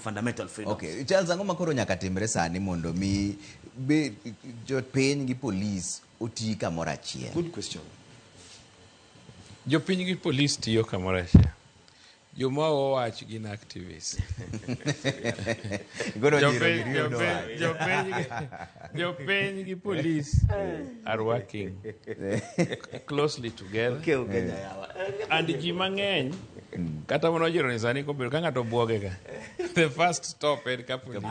fundamental freedoms. Okay, Charles, ang'o ma koro nyaka timre sani mondo mi be jopiny gi polis oti kamoro achiel? Good question. Jopiny gi polis tiyo kamoro achiel. Joma owach gin activists. Koro jiro Jopiny giri yudo jopiny- wach. jopiny gi police are working closely together. Okay, Kenya yawa. And ji mang'eny kata mana ojiro ni sani kobedo ka ng'ato buoge ka the first stop en ka police.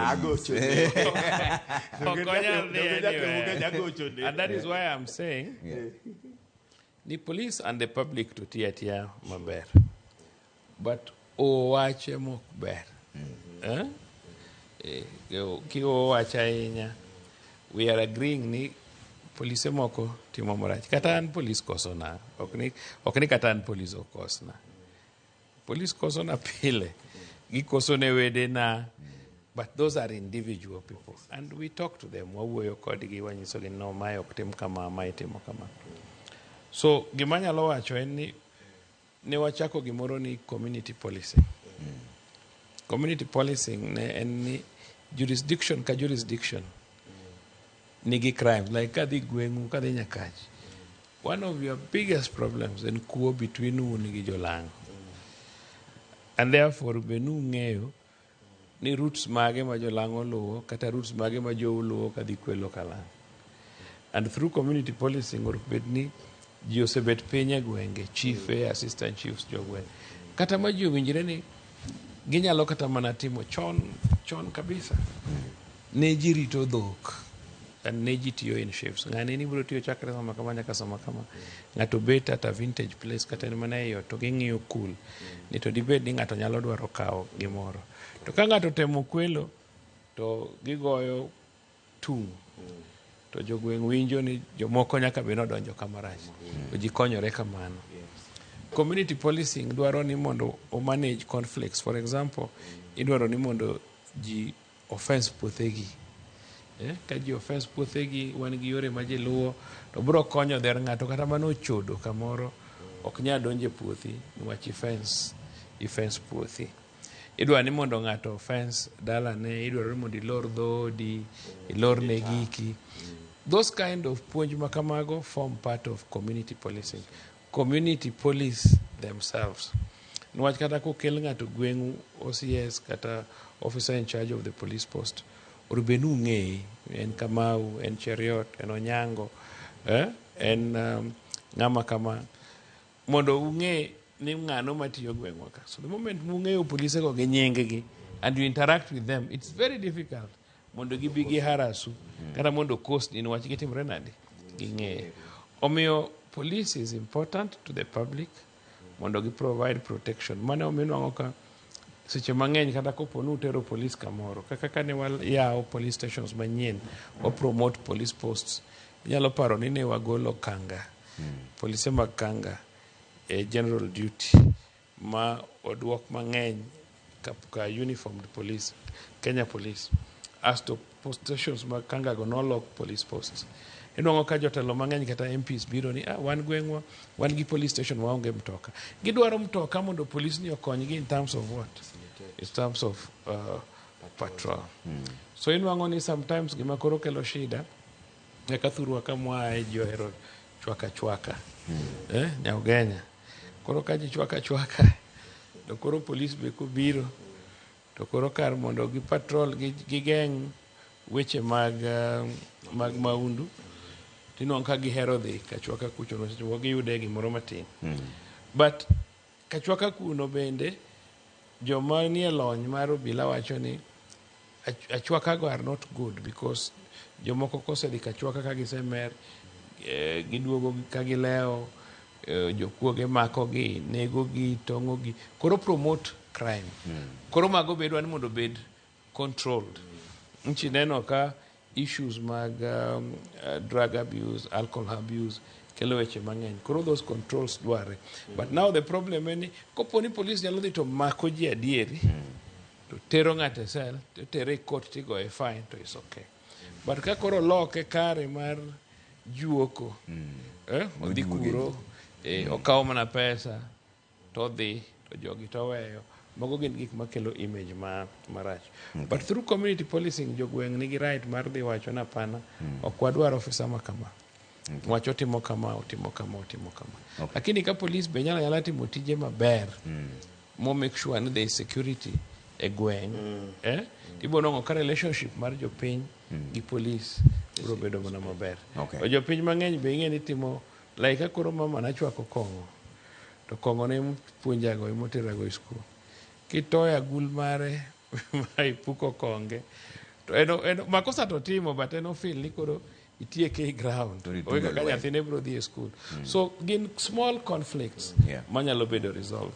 Ok onyal dhi anywhere. And that is why I'm saying the police and the public to tiyo atiya maber but owache mok ber. Eh? Eh, kiowach ahinya we are agreeing ni polise moko timo marach kata an polis kosona ok ni kata an polis ok kosna polis kosona pile gikoso ne wedena but those are individual people and we talk to them wawuoyo kodgi wanyisogi no mae ok tim kama mae timo kama so gima anyalo wacho en ni ne wachako gimoro ni community policing. Community policing ne en ni jurisdiction ka jurisdiction nigi crime like kadhi gweng'u kadhi Nyakach one of your biggest problems en kuo between un gi jolang'o and therefore be nung'eyo ni routes mage ma jolang'o luwo kata routes mage ma jou luwo kadhi kwelo kalang'o and through community policing or bed ni ji osebet piny e gwenge chife assistant chiefs jogweng' kata ma ji owinjre ni ginyalo kata mana timo chon chon kabisa ne ji rito dhok and ne ji tiyo in shifts ng'ani ni biro tiyo chakre sama kama nyaka sama kama ng'ato bet at a vintage place kata en mana ei ot to ging'iyo kul ni to dibed ni ng'ato nyalo dwaro kawo gimoro to ka ng'ato temo kwelo to gigoyo tung' to jogweng' winjo ni jomoko nyaka bed nodonjo kamarach to ji konyore kamano community policing dwaro ni mondo o manage conflicts for example idwaro ni mondo ji ofence puothegi eh? ka ji ofence puothegi wan gi yore ma ji luwo to biro konyo dher ng'ato kata mana ochodo kamoro ok nyal donjo e puothi niwach ifence puothi idwa ni mondo ng'ato ofence dalane idwaro ni mondo ilor dhoodi ilorne giki those kind of puonj ma kamago form part of community policing community police themselves niwach kata kokel ng'ato gweng'u OCS kata officer in charge of the police post onego bed ni ung'eye en Kamau en Cheruiyot en Onyango eh? en ng'ama kama mondo ung'e ni ng'ano matiyo gweng'wa ka so the moment mung'eyo polise go gi nying gi and you interact with them it's very difficult mondo gibi gi harasu kata mondo kosni niwach gitimre nade ging'eye omiyo police is important to the public mondo gi provide protection mane omiyo nwang'o ka seche mang'eny kata kopo ni utero police kamoro kaka kane wayawo police stations manyien wa promote police posts inyalo paro ni ne wagolo kanga polise mag kanga e general duty ma oduok mang'eny ka uniformed police Kenya police asto post stations mag kanga go nolok police posts inwang'o ka jotelo mang'eny kata MPs biro ni ah, wan gweng'wa wan gi police station waonge mtoka gidwaro mtoka mondo police ni okonygi in terms of what in terms of patrol so inwang'o ni sometimes gima koro kelo shida kaka thurwa ka mwae ji ohero chwaka chwaka eh, nyaugenya koro ka ji chwaka chwaka to koro police be kobiro to koro kar mondo gi patrol gigeng' weche mag maundu tinwang'o ka gihero dhi kachwaka kucho no seche moko giyude gimoro matin but kachwaka kuno bende joma nie lony mar obila wacho ni achwaka go are not good because jomoko kosedhi kachwaka ka gisemer giduogo ka gilewo jokuoge makogi negogi tong'ogi koro promote crime koro mago be idwa ni mondo obed controlled nchi neno ka issues mag drug abuse alcohol abuse kelo weche mang'eny koro those controls dwarre but now the problem en ni kopo ni police nyalo dhi to mako ji adieri to tero ng'ato e cell to tere e court tigoye fine to is okay but ka koro loke kare mar juoko odhi kuro okawo mana pesa to odhi to jogi to oweyo Mago gin gik makelo image ma marach. But through community policing, jogweng' nigi right mar dhi wacho ni hapana, ok wadwar ofisa ma kama. Wach otimo kama, otimo kama, otimo kama. Lakini ka police be nyalo nyala timo tije maber, mo make sure ni there is security e gweng', eh? Ibiro nwang'o ka relationship mar jopiny gi police biro bedo mana maber. To jopiny mang'eny be ing'e ni timo like ka koro mama nachwako kong'o to kong'o ne puonjago emoterago e school. Kitoyo agul mare ma ipuko konge to en, en makosa to timo but en ofeel ni koro itieke e ground To itugo owe kaka lweny. nyathine biro dhi e school. So gin small conflicts manyalo bedo resolved.